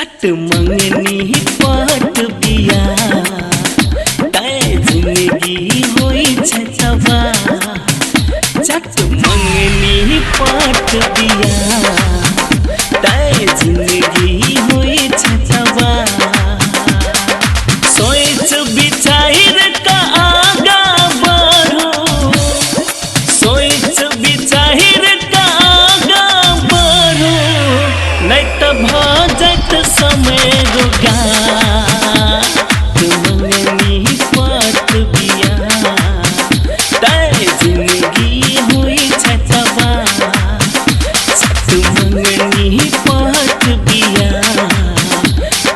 चट मंगनी पट बिया तै जिंदगी होइ छै तबाह। चट मंगनी पट बिया तै जिंदगी होइ छै तबाह। सोच विचार का आगा बढ़ो, सोच विचार का आगा बढ़ो, नहीं तो भ जात समय रोगा। मंगनी पट बिया तै जिंदगी होइ छै तबाह। चट मंगनी पट बिया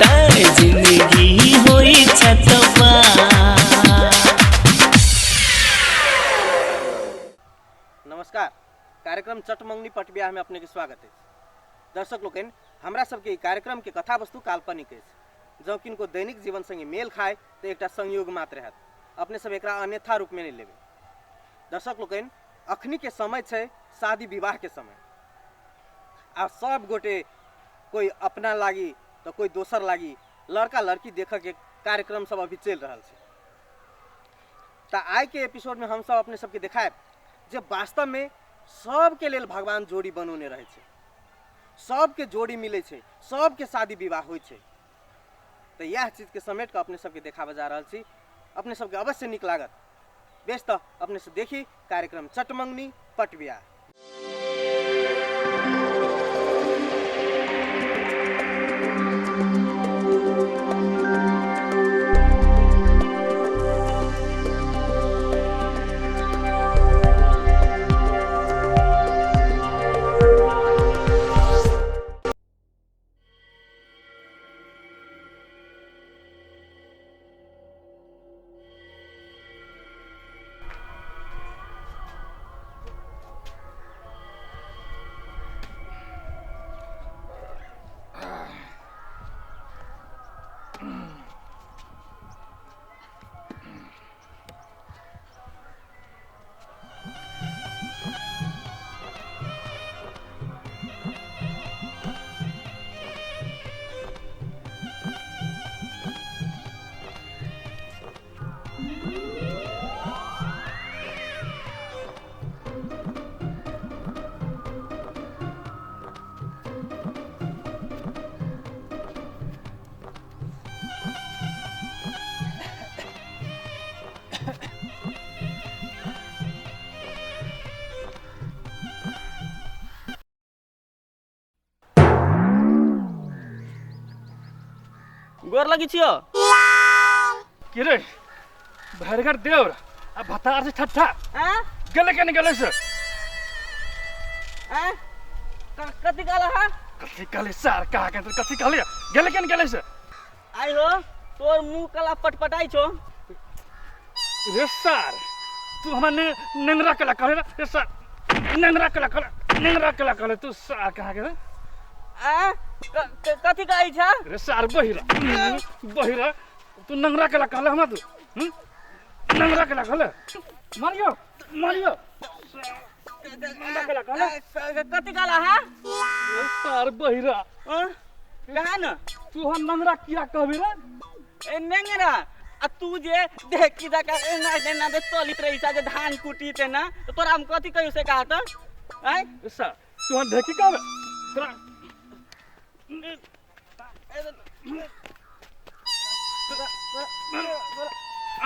तै जिंदगी होइ छै तबाह। नमस्कार, कार्यक्रम चटमंगनी पट बियाह में अपने के स्वागत अछि। दर्शक लोकनि, हमरा सबके ई कार्यक्रम के कथा वस्तु काल्पनिक अछि। जँ किनको दैनिक जीवन संगे मेल खाय तऽ एकटा संयोग मात्र हैत, अपने सब एकरा अन्यथा रूप में नहि लेबै। दर्शक लोकनि, अखनी के समय छै शादी विवाह के समय। आ सब गोटे कोई अपना लागी तऽ कोई दोसर लागी लड़का लड़की देखऽ के कार्यक्रम सब अभी चलि रहल छै। तऽ आइ के एपिसोड में हमसब अपने सबके देखायब जे वास्तव में सबके लेल भगवान जोड़ी बनौने रहै छै, सबके जोड़ी मिलै छै, सबके शादी विवाह होइ छै। तऽ इएह चीजके समेट कऽ अपने सबके देखाबऽ जा रहल छी। अपने सबके अवश्य नीक लागत। बेस, तऽ अपने से देखी कार्यक्रम चटमंगनी पट बियाह। गोर लगी छियो। के रे भरगर देवर आ भतार से ठट्ठा आ गेले के गेले से आ कथी कहला हा? कथी कहले सार कहा के कथी कहले गेले के गेले से? आई हो तोर मुंह कला पटपटाई छो। रे सार तू हमरा ने नेंगरा कला कहले रे सार, नेंगरा कला कहले, नेंगरा कला कहले तू सार कहा के रे? आ कथी कहै छ? रे सार बहिरा बहिरा, तू नंगरा कला कहले हमरा तू नंगरा कला कहले, मारियो मारियो नंगरा कला कहले। कथी कहला हा? रे सार बहिरा कहा न तू हम नंगरा किया कहबी रे? ए नेंगरा आ तू जे देख की जाका एना एना दे चलित रही जे धान कुटी ते ना, तो तोरा हम कथी कहियो से कहा त? आय रे सार तू हम ढेकी कहबे तोरा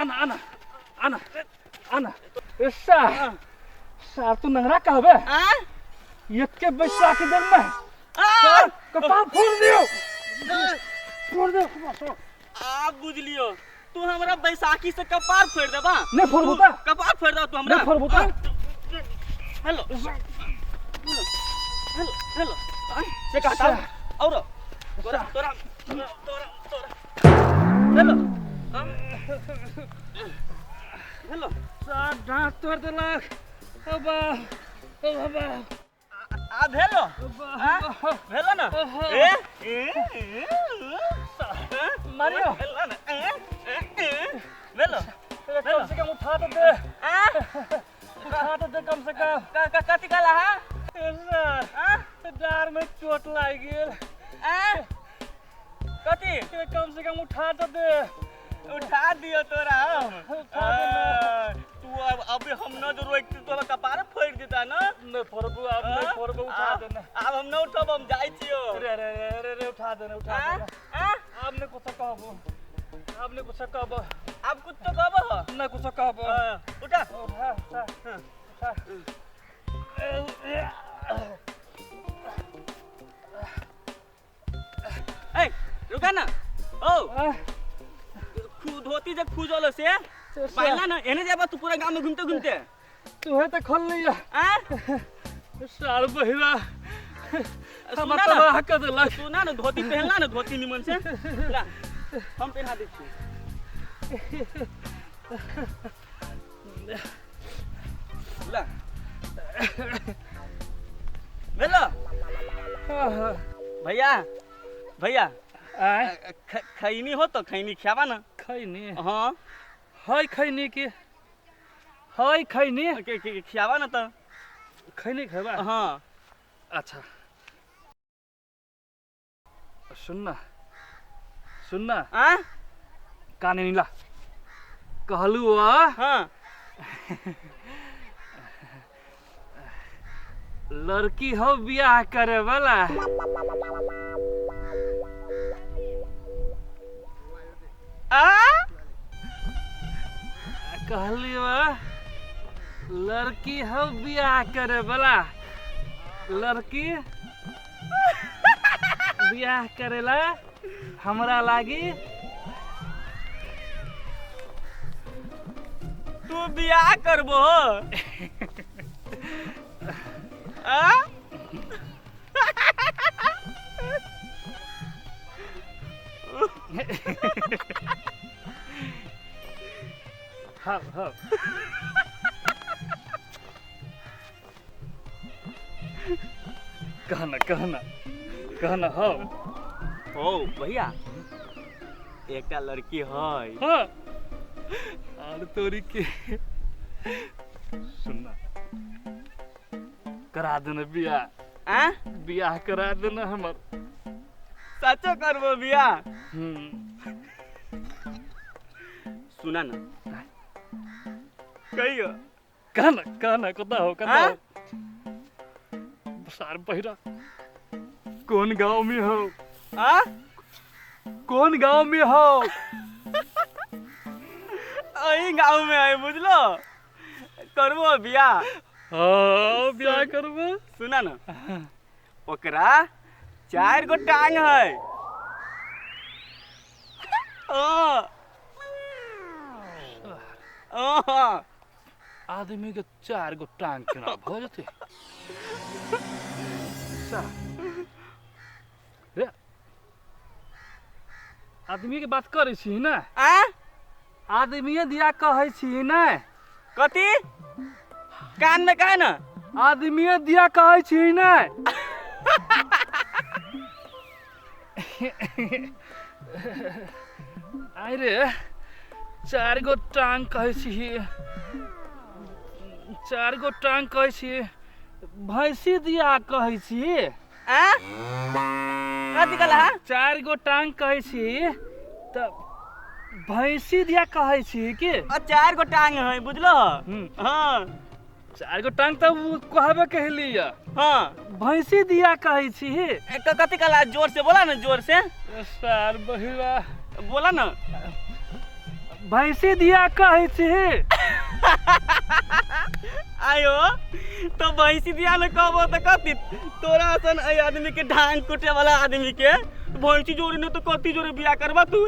आना आना आना आना। रे सार सार तू नंगरा कहबे? आ इतके बैसाखी दिन में आ कपार फोड़ दियो, फोड़ दियो कपार। आ बुझलियो, तू हमरा बैसाखी से कपार फोड़ देबा? नहीं फोड़बो त। कपार फोड़ देबा तू हमरा? नहीं फोड़बो त। हेलो हेलो हेलो हेलो, से कहता और तोरा तोरा तोरा तोरा। हेलो हेलो सार डांट तोड़ देलक। अबा अबा आ भेलो भेलो ना ए ए मारियो भेलो ना ए भेलो। कम से कम उठा तो दे, उठा तो दे कम से कम। कथी कहला हा? सर डार में चोट लाग गेल। कथी? कम से कम उठा तो दे। उठा दियो तोरा हम। उठा दे ना। तू अब अभी हम न जो रोक तोरा कपार फोड़ देता ना। नहीं फोड़बू, अब नहीं फोड़बू, उठा देना। अब हम न उठब, हम जाइ छियो। अरे अरे अरे अरे उठा देना, उठा देना। अब नहीं कुछ कहबो, अब नहीं कुछ कहबो। अब कुछ तो कहबो? नहीं कुछ कहबो। उठा। उठा उठा उठा। ए रुका ना। ओ धोती जे खुजल से बांधला ना, एने जाबा तू पूरा गांव में घूमते घूमते। तू है तो खोल लिया। आ साल बहिरा हम तबाह कर देलक। सुना ना, धोती पहनला ना, धोती निमन से ला, हम पहना दै छी। ला भेलो भैया। भैया खैनी हो तो खैनी खियाबा ना। खैनी? हाँ है खैनी के है खैनी के खियाबा ना तो। खैनी खेबा? हाँ। अच्छा सुनना सुनना। आ काने नीला कहलू आ। हाँ लड़की हो बियाह करे वाला। आ कहली वा लड़की हो बियाह करे वाला, लड़की बियाह करेला हमरा लागी। तू बियाह करबो? आ हाँ हाँ कहना कहना कहना। हाँ हो भैया एकटा लड़की है। हाँ और तोरी के सुनना करा देना बियाह। आ बियाह करा देना हमर। सचो करबो बियाह? सुना ना कहियो। कहना कहना कता हो कता हो। सार बहिरा कौन गांव में हो? आ कौन गांव में हो? अही गांव में है बुझलो। करबो बियाह? हाँ बियाह करबो। सुना ना ओकरा 4 गो टांग है। ओ ओ आदमी के 4 गो टांग केना भ जेतै? रे आदमी के बात करै छी ना? आ आदमीये दिया कहै छी ना? कथी कान में कहे ना? आदमीये दिया कहै छी ना? आइ रे 4 गो टांग कहै छी, 4 गो टांग कहै छी, भैंसी दिया कहै छी। आ कथी कहला? 4 गो टांग कहै छी त भैंसी दिया कहै छी के? 4 गो टांग है बुझलो। हाँ 4 गो टांग त कहबे कहली। हाँ भैंसी दिया कहै छी। कथी कहला? जोर से बोला ना, जोर से। सार बहिरा बोला ना। भैंसी दिया कहै छी। आयो तो भैंसी दिया न कहबो त कथी तोरा असन ए आदमी के धान कुटे वाला आदमी के भैंसी जोड़ी न तो कथी जोड़ी बियाह करबा तू?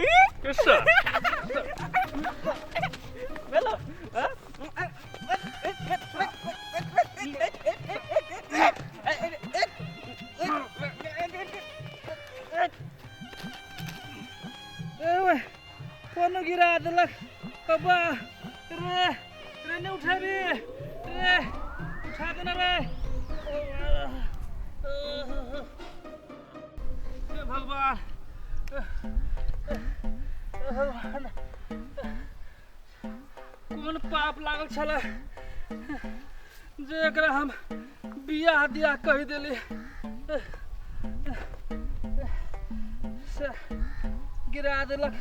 बोलो। कोनो गिरा देलक बाबा। रे रे ने उठाबी रे, उठा देना रे। हे भगवान, भगवान कोन पाप लागल छलै जे एकरा हम बियाह दिया कहि देली। से गिरा देलक।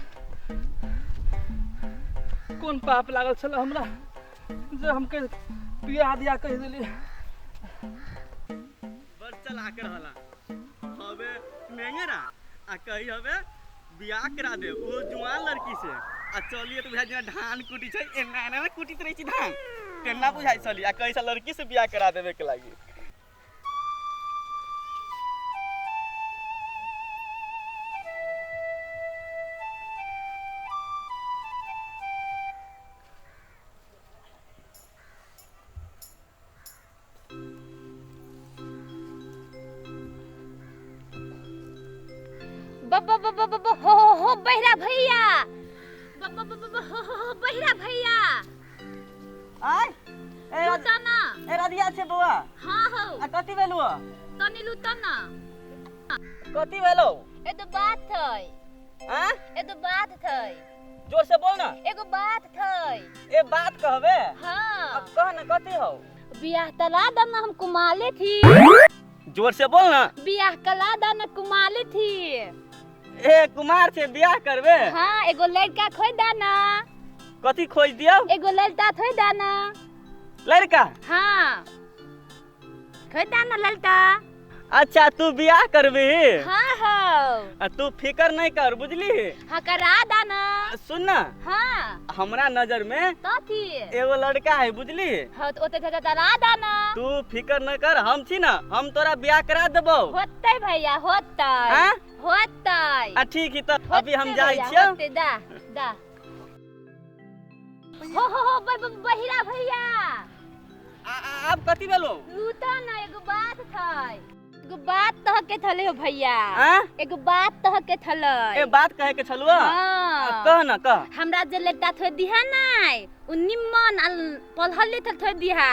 कोन पाप लागल छल हमरा जे हमके बियाह दिया कहि देलियै। बड़ चलाक रहला हवे नेंगरा आ कही हवे बियाह करा दे ओ जुआन लड़की से आ चलिए तो बुझाइ जेना धान कुटी छै एना एना ने कुटित रहै छै धान तेना बुझाइ छली आ कही लड़की से बियाह करा देबे के लागी। बब्बा बब्बा बब्बा हो हो हो बहिरा भैया, बब्बा बब्बा बब्बा हो हो हो बहिरा भैया। आय ए लूटा ना। ए राधिया छै बौआ। हाँ हो। आ कथी भेलौ? तनी लूटा ना। कथी भेलौ? ए तो बात थई। आ ए तो बात थई। जोर से बोल ना। एगो बात थई। ए बात कहबे? हाँ। अब कह ना कथी हो? बियाह तला दना हम कुमाले थी। जोर से बोल ना। बियाह कला दना कुमाले थी। ए कुमार से बियाह करबे? हाँ एगो लड़का खोज दाना। कथी खोज दियो? एगो लड़का खोज दाना। लड़का? हाँ खोज दाना लड़का। अच्छा तू बियाह करबी? हाँ हो। आ तू फिकर नहीं कर बुझली? हाँ करा दाना। सुन ना। हाँ हमरा नजर में कथी एगो लड़का है बुझली? हाँ तो ओते करा दाना। तू फिकर न कर, हम छी ना, हम तोरा बियाह करा देबौ। होतै भैया होतै। हाँ? होतै। आ ठीक है तो अभी हम जाइ छियै। छियौ। होतै दा दा। हो हो हो बहिरा भैया। आब कथी भेलौ? लूटा ना एगो बात थई। एगो बात तह के थले हो भैया। एगो बात तह के थले। ए बात कहे के छलुआ? हाँ। कह ना कह। हमरा जे लड़का थोइ दिहा नाय उ निम्मन आ पलहल लेतल थोइ दिहा।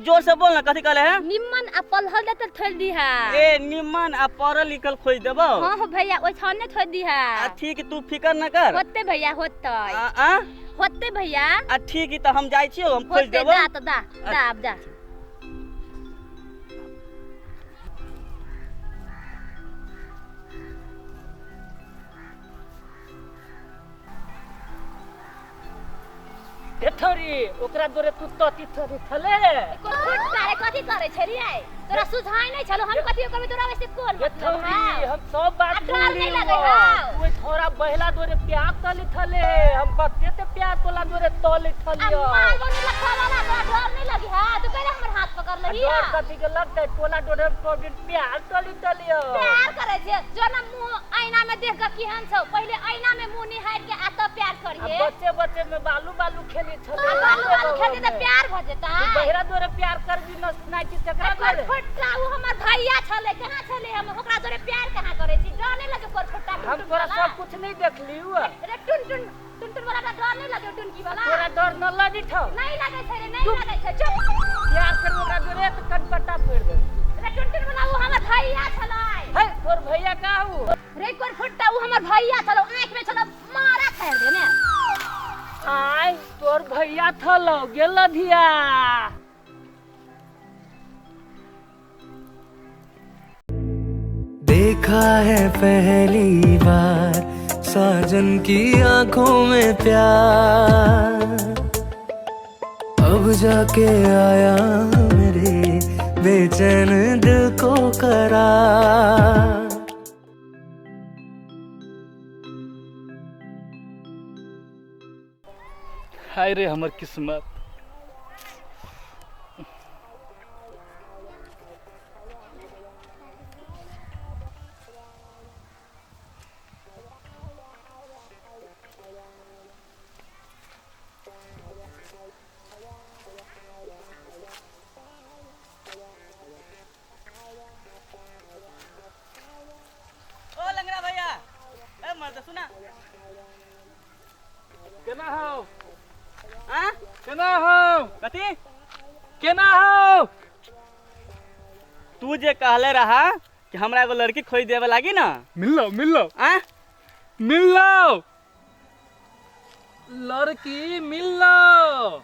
जोर से बोल ना कथी कहले है? निम्मन आ पलहल लेतल थोइ दिहा। ए निम्मन आ पढ़ल लिखल खोज देबौ? हाँ हो भैया ओइ छने थोइ दिहा। आ ठीक तू फिकर न कर। होते भैया होतै। आ होते भैया। आ ठीक है तो हम जाइ छियौ, हम खोज देबौ। दा तो दा दा अब दा। थोरी ओकरा दोरे तू तती थोरी थले। कथी करे छलियै? तोरा सुझाय नै छलो हम कथी करबै तोरा वैसे कोन मतलब थोरी हम सब बात डर नै लगै हौ। ओइ थोड़ा बहला दोरे प्यार तली थले, हम बच्चे ते प्यार तोला दोरे तली थलियो। आ मार बनी लखवा वाला तोरा डर नै लगी हा? तू कहले हमर हाथ पकड़ लही। डर कथी के लगतै? टोला डोरे टोडी प्यार तली थलियो। प्यार करे छे जो ना मुंह आईना में देख के केहन छौ, पहिले आईना में मुंह निहार के आ तब प्यार करिए। बच्चे बच्चे में बालू बालू खेली छले। बालू बालू खेली त प्यार भ जेता। बहरा दोरे प्यार करबी न नाइ छी तकरा दोरे। फट्टा उ हमर भैया छले, कहां छले? हम ओकरा जोरे प्यार कहां करे छी? डर नै लगे पर फट्टा। हम तोरा सब कुछ नहीं देखली उ। अरे टुन टुन टुन टुन वाला डर नै लगे? टुनकी वाला तोरा डर न लगी छौ? नै लगे छै रे, नै लगे छै। चुप। प्यार कर ओकरा जोरे त कनपट्टा फोड़ दे। रे टुन टुन वाला उ हमर भैया छलै। हे तोर भैया का हु? रे कोन फट्टा उ हमर भैया छलो, आंख में छलो मारा खाइर दे ने। आय तोर भैया थलो गेल धिया। देखा है पहली बार साजन की आंखों में प्यार, अब जाके आया मेरे बेचैन दिल को करार। हाय रे हमर किस्मत। ओ लंगड़ा भैया, ए मर्द सुना। केना हो? आ केना हो? कथी केना हो? तू जे कहले रहा कि हमरा एगो लड़की खोज देवे लागी ना, मिललो मिललो। आ मिललो लड़की मिललो।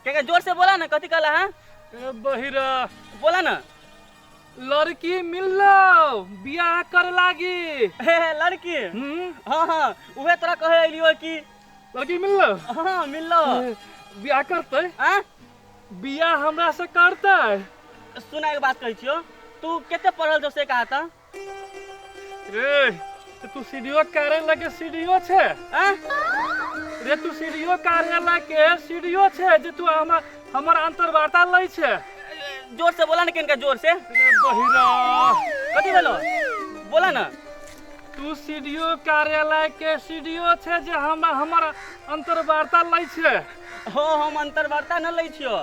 के जोर से बोला ना, कथी कहला? हां ए बहिरा बोला ना। लड़की मिललो बियाह कर लागी। हे लड़की? हाँ हाँ, उहे तोरा कहे अइलियो कि लड़की मिललो। हाँ मिललो। बियाह करते? आ बियाह हमरा से करते? सुना एक बात कहै छियो, तू कते पढ़ल छौ से कहा त? रे तू सीडीओ कार्यालय के सीडीओ छे? आ रे तू सीडीओ कार्यालय के सीडीओ छे जे तू हमर हमर अंतर्वार्ता लै छे? जोर से बोला ना किनका, जोर से। रे बहिरा कथी भेलो बोला ना। तू सीडीओ कार्यालय के सीडीओ छे जे हम हमर अंतर्वार्ता लै छे? हो हम अंतर्वार्ता न लै छियो।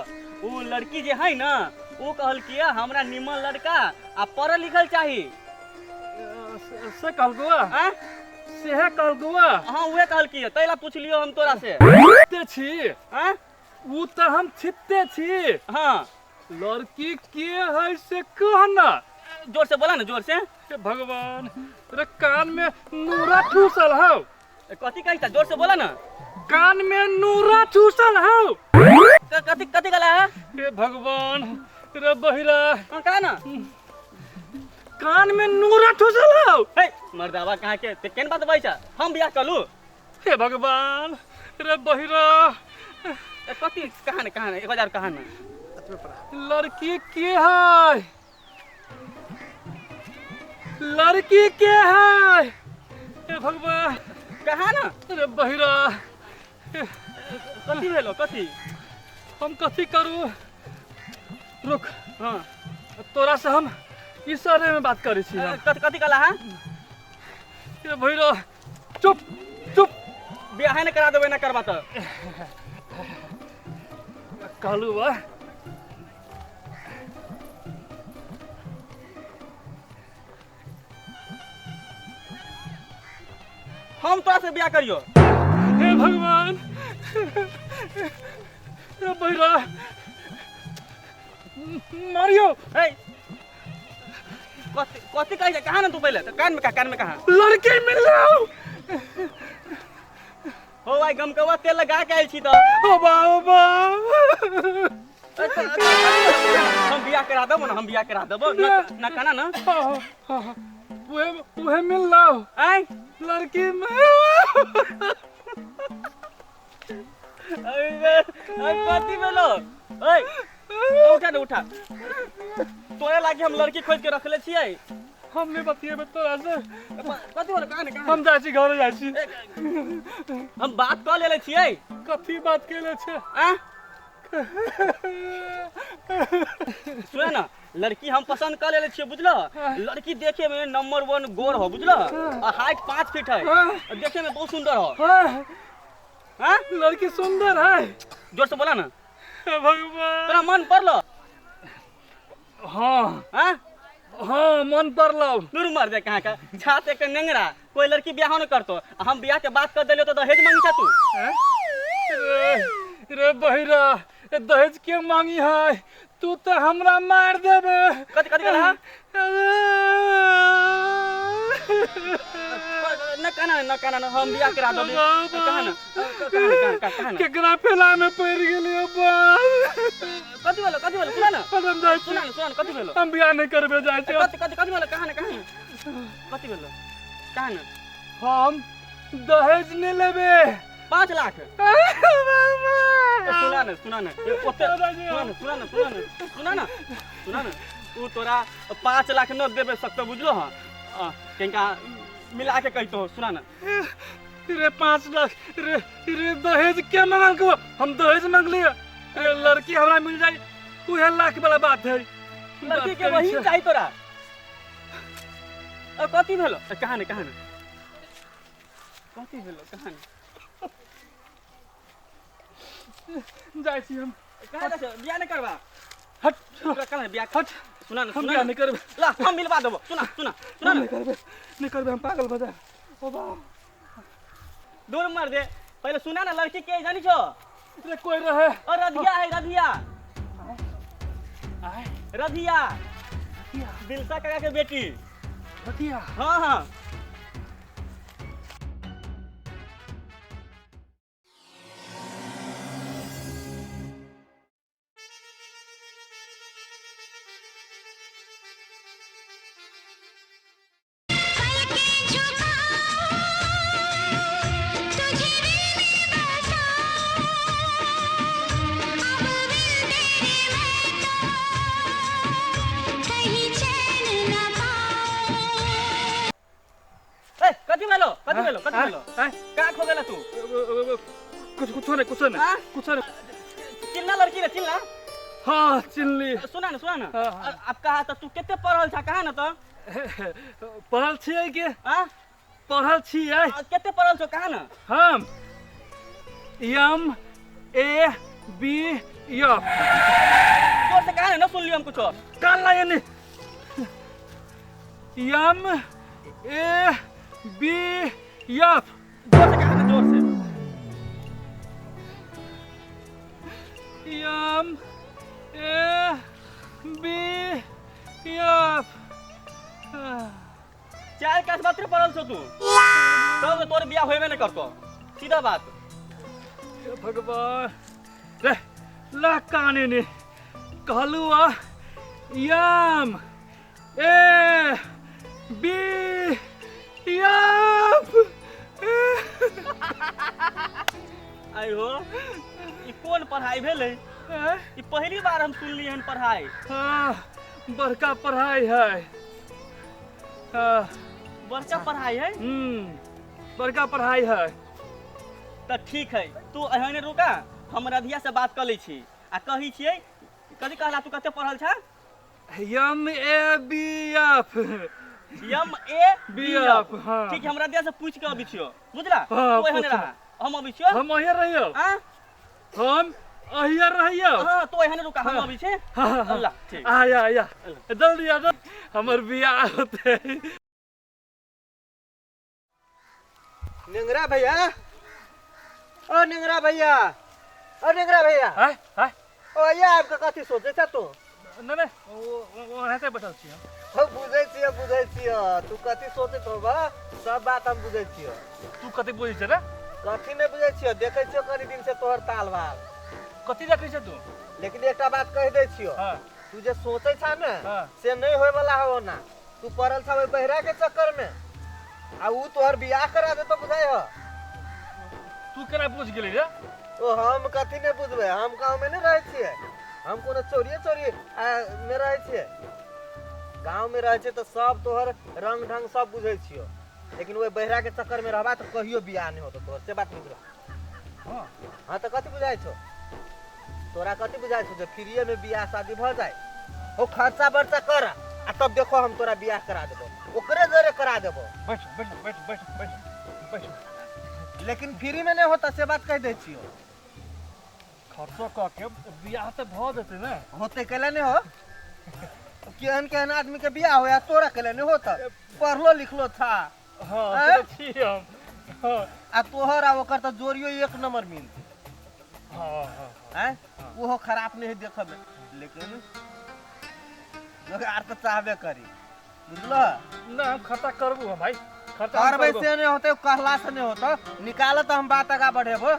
उ लड़की जे है ना उ कहलकी हमरा निमन लड़का आ पढ़ल लिखल चाही। से कहलको? आ सेहे कहलको? हाँ उहे कहलकी, तैला पुछलियो हम तोरा से। छित्ते छी? आ उ त हम छित्ते छी। हाँ लड़की के है से कह ना। जोर से बोला ना, जोर से। हे भगवान, रे कान में नूरा ठूसल हौ। कथी कहै छ? जोर से बोला ना। कान में नूरा ठूसल हौ। कथी कथी कहला है? हे भगवान, रे बहिरा। हाँ कहा ना। कान में नूरा ठूसल हौ। हे मर्दावा कहाँ के ते केन बात बाई छ? हम बियाह करलू। हे भगवान, रे बहिरा। कथी कहा ना, कहा ना, एक हजार कहा ना। लड़की के है? लड़की के है? हे भगवान कहा ना। अरे बहिरा कथी भेलो? कथी हम कथी करू? रुक। हाँ तोरा से हम इशारे में बात करै छी। कथी कथी कहला है? हे बहिरा चुप चुप। बियाह ने करा देबै ना करबा त। कहलू बा हम तोरा से बियाह करियो। हे भगवान, हे बहिरा मारियो। हे कथी कथी कहै छ? कहा ना तू पहिले त कान में कहा, कान में कहा। लड़की मिललो। हो भाई गमकवा तेल लगा के आयल छी त। ओ बा ओ बा। हम बियाह करा देबो ना, हम बियाह करा देबो ना, ना कहना ना। उहे उहे मिललो। आय लड़की में अरे कथी भेलो? ओए उठा ने, उठा। तोरे लागी हम लड़की खोज के रखले छियै। हम नहीं बतिएबे तोरा से। कथी भेलो? कहा ने, कहा। हम जाइ छी घरे जाइ छी। हम बात कऽ लेले छियै। कथी बात केले छे? आ सुन ना, लड़की हम पसंद कर लेले छियै बुझलो। लड़की देखे में नंबर 1 गोर हो बुझलो, आ हाइट 5 फीट है, देखे में बहुत सुंदर हो। हाँ लड़की सुंदर है। जोर से बोला ना। भगवान तोरा मन पड़लो? हाँ हाँ हाँ मन पड़लो। नूर मर दे कहाँ का छात एक नेंगरा, कोई लड़की बियाह न करतो। हम बियाह के बात कर देलियो तो दहेज मांगी छा तू? रे रे बहिरा, दहेज के मांगी है? तू तो हमरा मार देबे। कथी कथी कहला? न कहना न कहना न, हम बियाह करा देबे। कहा ना, कहा कहा ना। केकरा फेला में पड़ गेलियो बाप। कथी भेलो? कथी भेलो? सुना ना, हम जाइ छी। सुना ना, सुना ना, कथी भेलो? हम बियाह नहीं करबे जाइ छी। कथी कथी कथी भेलो? कहा ना, कहा ना, कथी भेलो? कहा ना। हम दहेज नहीं लेबे। 5 लाख। सुना ना, सुना ना, ओते सुना ना, सुना ना, सुना ना, सुना ना, सुना ना। उ तोरा 5 लाख न देबे सकतो बुझलो। हां किनका मिला के कहतो हो, सुना ना। रे 5 लाख रे रे दहेज के मांगल? हम दहेज मांगलिए। रे लड़की हमरा मिल जाए उहे लाख वाला बात है। लड़की के वही चाहिए तोरा? कथी भेलो? कहा ना, कहा ना, कथी भेलो? कहा ना। जाइ छी हम। कहाँ जाइ छी? बियाह नहीं करबा? हट तोरा कहाँ बियाह? हट सुना ना, हम सुना बियाह ना। नहीं करबे। ला हम मिलवा देबो। सुना सुना सुना हम ना। नहीं करबे, नहीं करबे, हम पागल भ जाए। ओ बाप दूर मर दे। पहले सुना ना, लड़की के जानी छो? रे कोई रहे। और रधिया है, रधिया। रधिया बिलसा काका के बेटी। रधिया? हाँ हाँ। कथी भेलो? आँय? का खो गेला तू? कुछ कुछ नहीं, कुछ नहीं, हाँ? कुछ नहीं। चिल्ला लड़की रे चिल्ला। हाँ चिल्ली। सुना ना, सुना ना। हाँ, हाँ। अब कहा त तू कते पढ़ल छा, कहा ना त? पढ़ल छियै के? हाँ? पढ़ल छियै। कते पढ़ल छौ, कहा ना? हम एम ए बी एफ। जोर से कहा ना, न सुनलियो हम कुछो। कान लागे नि। M A B F. जोर से कहा ना, जोर से। M A B F. चार क्लास मात्र पढ़ल छौ तू, तब तोर बियाह होबे न करतो, सीधा बात। हे भगवान रे, ला काने ने कहलू आ एम ए बी एफ। आई हो, ई कोन पढ़ाई भेलै? ई पहली बार हम सुनलियै हन पढ़ाई। हाँ, बड़का पढ़ाई है। हाँ। बड़का पढ़ाई है? बड़का पढ़ाई है। त ठीक है, तू एहने रुका, हम रधिया से बात कर लै छी आ कहै छियै। कथी कहला तू, कते पढ़ल छा? M A B F. M A B F. हाँ। ठीक है, हम रधिया से पूछ के अबै छियो, बुझला? हाँ, तू एहने पूछ। रहा, हम अबै छियो। हम अहिया रहियो। हाँ? हम अहिया रहियो। हाँ, तू एहने रुका, हम हाँ। अबै छी। हाँ, हाँ, हाँ। अल्लाह, ठीक। आया, आया। जल्दी आ, जल्दी। हमर बियाह होतै। नेंगरा भैया, ओ नेंगरा भैया, ओ नेंगरा भैया। आय, आय। ओ भैया, आपका कथी सोचे छा तू? नहीं, नहीं, वो एनाहिते बैठल छी हम। हम बुझै छियै, बुझै छियै तू कथी सोचैत होबा, सब बात हम बुझै छियै। तू कथी बुझै छै रे? कथी नहि बुझै छियै, देखै छियै कनी दिन से तोहर ताल भाल। कथी देखै छै तू? लेकिन एकटा बात कहि दै छियौ, हाँ। तू जे सोचै छा ने, हाँ। से नहि होय वाला हो ना। तू पड़ल छा ओहि बहिरा के चक्कर में, आ ऊ तोहर बियाह करा देतो बुझाइ ह। तू केना बुझ गेली रे? ओ हम कथी नहि बुझबै, हम गाँव में नहि रहै छियै, हम कोनो चोरिये चोरी मे रहै छियै। गाँव में रहै छियै तऽ सब तोहर रंग ढंग सब बुझै छियौ, लेकिन ओहि बहिरा के चक्कर में रहबा तऽ कहियो बियाह नहि होतौ तोहर, से बात बुझला। हाँ। हाँ तऽ कथी बुझाइ छौ तोरा? कथी बुझाइ छौ जे फ्रीये में बियाह शादी भऽ जाय? ओ खर्चा बर्चा कर आ तब देखो हम तोरा बियाह करा देबो, ओकरे जरे करा देबो। बैठ, बैठ, बैठ, बैठ, बैठ, बैठ। लेकिन फ्री में नहि होता, से बात कहि दै छियौ। खर्चो कऽ के बियाह तऽ भऽ जेतै ने? होते कैला नहि हो? केहन केहन आदमी के बियाह होया, तोरा कैला नहि होता? पढ़लो लिखलो था। हाँ, आँय? से तऽ छी हम। हाँ। आ तोहर आ ओकर तऽ जोड़ियो एक नंबर मिलतै। हाँ, हाँ, हाँ। आँय? ओहो खराब नहि है देखऽ में, लेकिन जोगाड़ तऽ चाहबे करी, बुझलो? ना, हम खर्चा करबू हम भाई, खर्चा हम करबै करबो। से नहि होतै, कहला से नहि होतौ। निकाल तऽ हम बात आगा बढ़ेबो।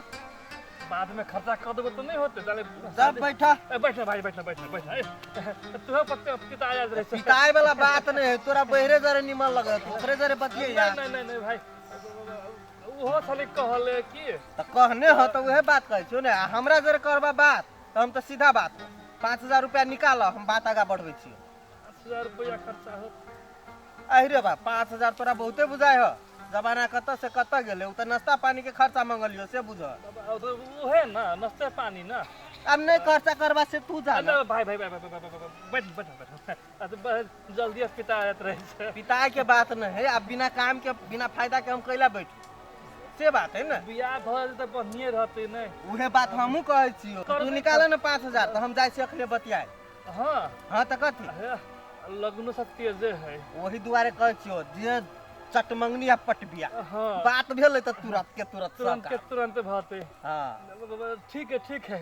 बाद में खर्चा कर देबो तऽ नहि होतै। ताले तब बैठा। ए, बैठ भाई, बैठ, बैठ, बैठ। ए, तोहे पत्ते पिता आयल रहै छै। पिताई वाला बात नहि है, तोरा बहिरे जरे निमन लगत, ओकरे जरे बतिये यार। नहीं, नहीं, नहीं भाई, ओहो छलै कहले की। तऽ कहने ह तऽ उहे बात कहै छियौ ने। आ हमरा जरे करबा बात तऽ हम तऽ सीधा बात, 5000 रुपया निकाल, हम बात आगा बढ़बै छियौ। 5000 रुपया खर्चा होत? अहि रे बा, 5000 तोरा बहुते बुझाइ ह? जमाना कतऽ से कतऽ गेलै, उ तऽ नाश्ता पानी के खर्चा मंगलियो से बुझ। उहे ना, नाश्ता पानी ना। अब नहि खर्चा करबा से तू जान। ना भाई, भाई, भाई, भाई, भाई, भाई, भाई, बैठ, बैठ, बैठ। आ तऽ जल्दी पिता आयत रहै छै। पिताई के बात नहि है, आब बिना काम के बिना फायदा के हम कैला बैठू, से बात है ने। बियाह भऽ जेतै तऽ बढ़िए रहतै ने? उहे बात हमहूँ कहै छियौ। तू निकाल ने 5000 तऽ हम जाइ छी अखने बतियाए। हाँ। हाँ तऽ कथी? हे, लगनो सब तेजे है। वही दुआरे कहै छियौ जे चटमंगनी आ पटबिया। हाँ। बात भेलै तऽ तुरंत के तुरंत तुरंत के सब तुरंत भते। हाँ। ठीक है, ठीक है,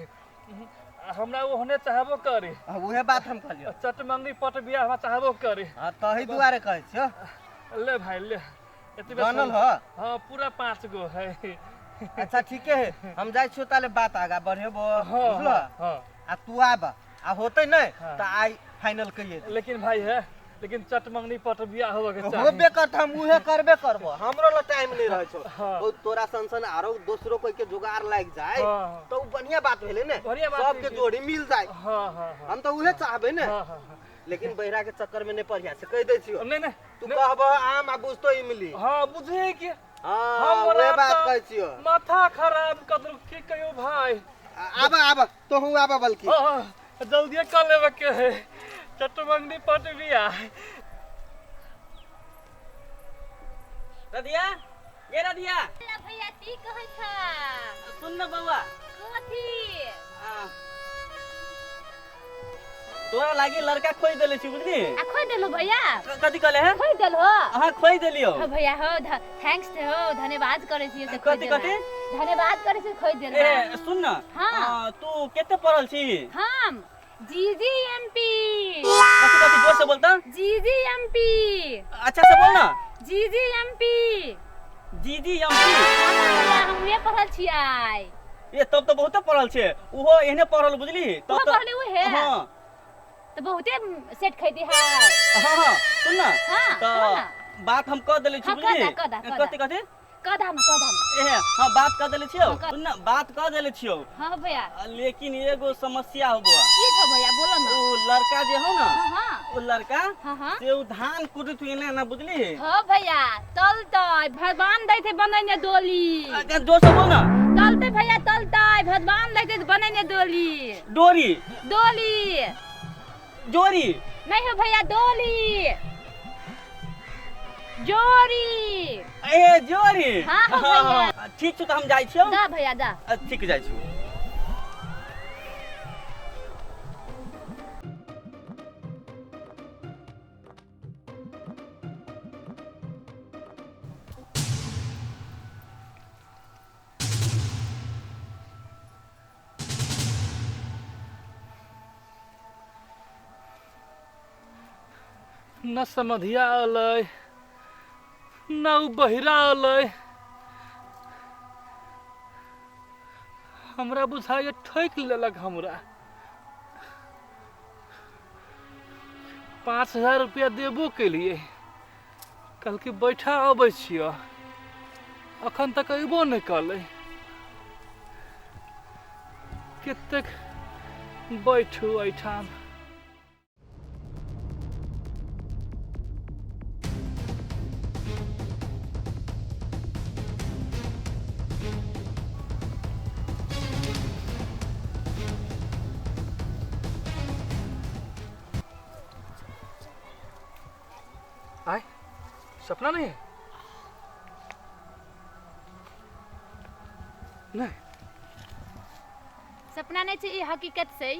हमरा ओहने चाहबो करी। हाँ, उहे बात हम कहलियौ। चटमंगनी पटबिया हमरा चाहबो करी। हाँ, तही दुआरे कहै छियौ। ले भाई ले, एतबे। जानल ह? हाँ, पूरा 5 गो है। अच्छा ठीके है, हम जाइ छियौ ताले बात आगा बढ़ेबो। हाँ, बुझलो? हाँ। आ तू आब आ होतै नहि हाँ। तऽ आइ फाइनल कहिए। लेकिन भाई है, लेकिन चटमंगनी पट बियाह होबे के चाही। होबे करत, हम उहे करबे करबो, हमरो ल टाइम नहीं रहै छौ। हाँ। ओ तोरा सन सन आरो दोसरो कोई के जुगाड़ लागि जाय हाँ। तऽ उ बढ़िया बात भेलै ने, बढ़िया बात सबके छै। जोड़ी मिल जाय। हाँ, हाँ, हाँ। हम तऽ उहे चाहबै ने। हाँ, हाँ, हाँ। लेकिन बहिरा के चक्कर में नहीं पड़िया से कहि दै छियौ। नहीं, नहीं, तू नहीं। कहबह आम आ बुझतो इमली। हाँ, बुझे की। हाँ हमरा उहे बात तऽ कहै छियो। माथा खराब कर देलक, की कहियो भाई। आबा आबा तोहू आबा बल्कि। हाँ, जल्दिए कर लेबे के है चटमंगनी पट बिया। रधिया, ये रधिया। भैया ती कहै था? सुन न बौआ। कथी? आ, तोरा लागी लड़का खोज देले छी, बुझली? आ खोइ देलहो भैया? कथी कहले है? खोइ देलहो? हाँ, खोज देलियो। हो भैया हो, thanks हो, धन्यवाद करै छी से खोइ कथी? देला। कथी? धन्यवाद करै छी खोइ देला। ए सुन न। हाँ। तू कते पढ़ल छी? हम जीजीएमपी। कथी कथी? जोर से बोलता। जीजीएमपी। अच्छा से बोल ना। जीजीएमपी। जी जी एम पी। भैया हम उहे पढ़ल छियै। ए तब तो बहुते पढ़ल छे, उहो एहने पढ़ल, बुझली? तब उहो तो पढ़ले उहे? हाँ। तऽ बहुते सेट खैती है। हाँ हाँ, सुन ना। हाँ, तो कह ना। बात हम कह देले छी। हाँ, बुझली? कह दा, कह दा, कह दा। कथी कथी? कह दा ना, कह दा ना। ए हाँ, बात कह देले छियौ। हाँ, कह। सुन ना, बात कह देले छियौ। हाँ भैया। लेकिन एगो समस्या हो बौआ। की था भैया, बोलो ना। उ लड़का जे हो ना, हाँ हाँ। उ लड़का हाँ हाँ। से उ धान कुटैत हुए ना ना, बुझली? हाँ भैया, चलतै, भगवान दैथे बनैने डोली। जोर से बोल ना। चलतै भैया चलतै, भगवान दैथे बनैने डोली। डोरी? डोली। जोरी? नहीं हो भैया, डोली जोरी। ए जोरी। हाँ, हाँ, भैया। ठीक छौ, तऽ हम जाइ छियौ। दा भैया दा। ठीक, जाइ छियौ। न समधिया अलै न उ बहिरा अलै, हमरा बुझाइए ठकि लेलक हमरा। 5000 रुपया देबो केलिए, कहलकै बैठा अबै छियौ, अखन तक अयबो नहि कलै। कतेक बैठू एहिठाम। आय सपना नहीं है? नहीं। सपना नहीं छै, ई हकीकत छै।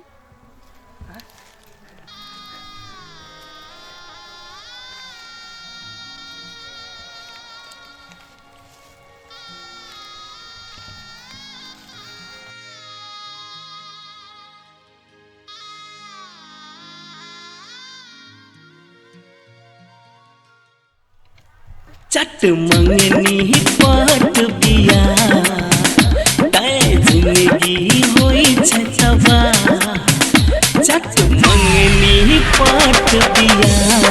चट मंगनी पट बिया तै जिंदगी होई छै तबाह। चट मंगनी पट बिया।